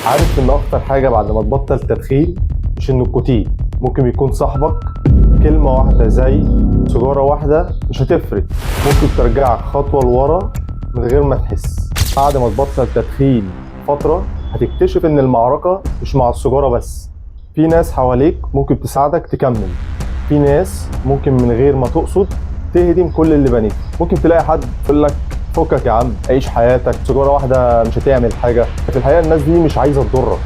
عارف ان اخطر حاجة بعد ما تبطل تدخين مش النيكوتين، ممكن يكون صاحبك. كلمة واحدة زي سيجارة واحدة مش هتفرق، ممكن ترجعك خطوة لورا من غير ما تحس. بعد ما تبطل تدخين فترة هتكتشف ان المعركة مش مع السيجارة بس، في ناس حواليك ممكن تساعدك تكمل، في ناس ممكن من غير ما تقصد تهدم كل اللي بنيته. ممكن تلاقي حد يقول لك فكك يا عم، عيش حياتك، سيجارة واحدة مش هتعمل حاجه. في الحقيقة الناس دي مش عايزه تضرك،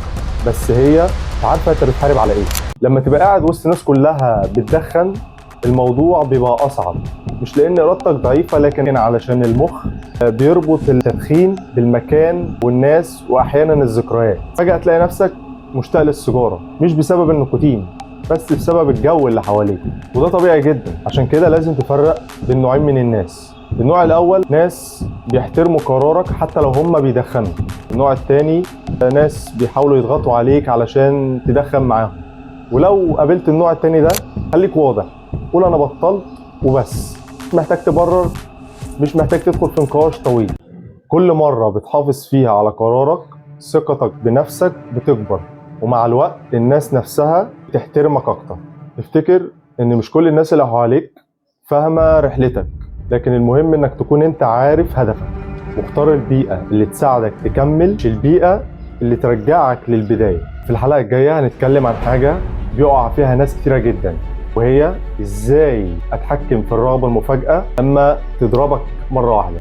بس هي مش عارفه انت بتحارب على ايه. لما تبقى قاعد وسط ناس كلها بتدخن الموضوع بيبقى اصعب، مش لان ارادتك ضعيفه، لكن علشان المخ بيربط التدخين بالمكان والناس واحيانا الذكريات. فجاة تلاقي نفسك مشتاق للسيجاره، مش بسبب النيكوتين، بس بسبب الجو اللي حواليك، وده طبيعي جدا. عشان كده لازم تفرق بين نوعين من الناس. النوع الاول ناس بيحترموا قرارك حتى لو هم بيدخنوا. النوع التاني ناس بيحاولوا يضغطوا عليك علشان تدخن معاهم. ولو قابلت النوع التاني ده خليك واضح، قول انا بطلت وبس، مش محتاج تبرر، مش محتاج تدخل في نقاش طويل. كل مرة بتحافظ فيها على قرارك ثقتك بنفسك بتكبر، ومع الوقت الناس نفسها بتحترمك اكتر. افتكر ان مش كل الناس اللي حواليك فاهمة رحلتك، لكن المهم انك تكون انت عارف هدفك، واختار البيئة اللي تساعدك تكمل، مش البيئة اللي ترجعك للبداية. في الحلقة الجاية هنتكلم عن حاجة بيقع فيها ناس كتيرة جدا، وهي ازاي اتحكم في الرغبة المفاجئة لما تضربك مرة واحدة.